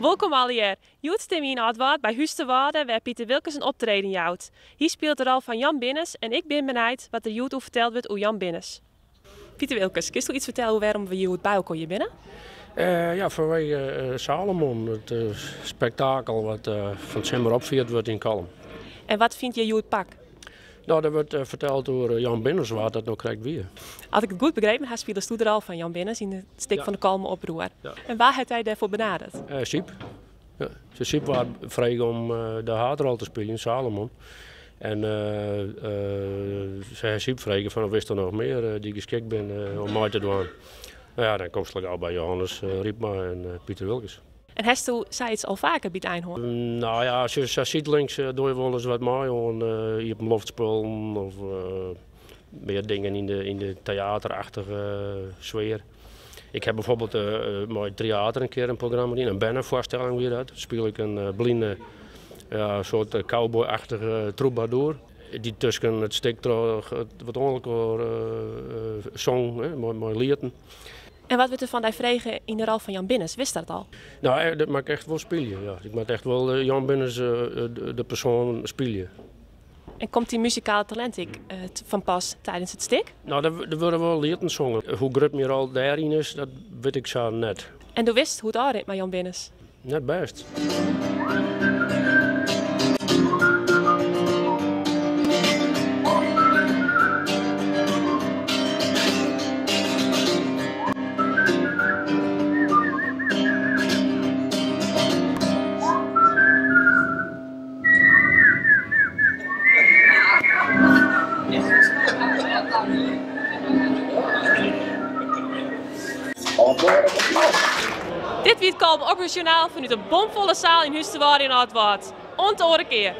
Wolkom allegear. Hjoed stean wy yn Aldwâld by Huis te Wâlde wêr Piter Wilkens in optreden jout. Hy spilet de rol fan Jan Binnes en ik bin benijd wat der hjoed oer ferteld wurdt oer Jan Binnes. Piter Wilkens, kinsto iets fertelle oer wêrom we hjoed by elkoar hjir binne? Ja, fanwege Salomon, it spektakel wat fan 't simmer opfierd wurdt yn Kollum. En wat fynt hjir hjoed plak? No, der wurdt ferteld oer Jan Binnes, wa't dat no krekt wie. As ik it goed begrepen ha, spilesto de rol fan Jan Binnes yn it stik Ja. fan de Kollumer Oproer. Ja. En wa hat dy dêrfoar benaderd? Syb. Ja. Syb waard frege om de haadrol te spyljen, Salomon. En se ha Syb frege fan witsto der noch mear dy't geskikt binne om mei te dwaan. No ja, dan komst al gau by Johannes Rypma en Piter Wilkens. En hasto sayts al faker by 't ein hân? No ja, sa sydlings doch je wolris wat mei oan iepenloftspullen of mear dingen yn de teaterachtige sfear. Ik ha bijvoorbeeld mei Tryater in kear in programma dien, in bernefoarstelling wie dat. Spile ik in bline soart cowboy-achtige troubadour. Dy't tusken it stik troch wat oan elkoar song, mei lieten. En wat wurdt der fan dy frege yn de rol fan Jan Binnes? Witst dat al? No, dat moat ik echt wol spylje, ja. Ik moat echt wol Jan Binnes, de persoan, spylje. En komt dyn muzikale talint ek fan pas tidens it stik? No, der wurde wol lieten songen. Hoe grut myn rol dêryn is, dat wit ik sa net. En do witst hoe't it ôfrint mei Jan Binnes? Net bêst. Dit wie it Kollumer Oproerjournaal fanút in bomfolle saal yn Huis te Wâlde yn Aldwâld. Oant de oare kear.